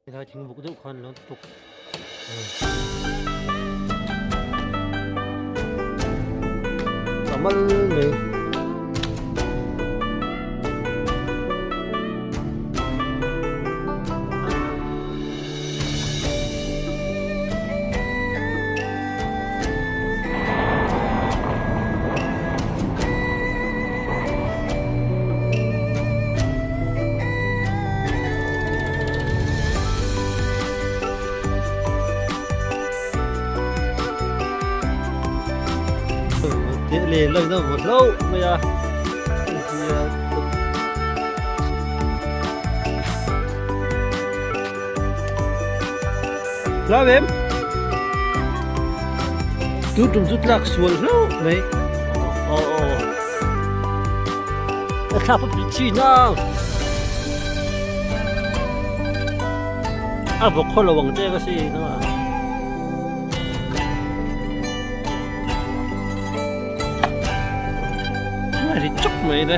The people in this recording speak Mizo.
Helai thingbuk deuh khan lo tuk. Kamal mai. Le lo no mo lo mai a. Hlau em? Tu tum chu tlak sual hlau mai. Aw aw. A thla pa chi na. A vawk khaw lo ang che ka si na. Ri chuk mai le.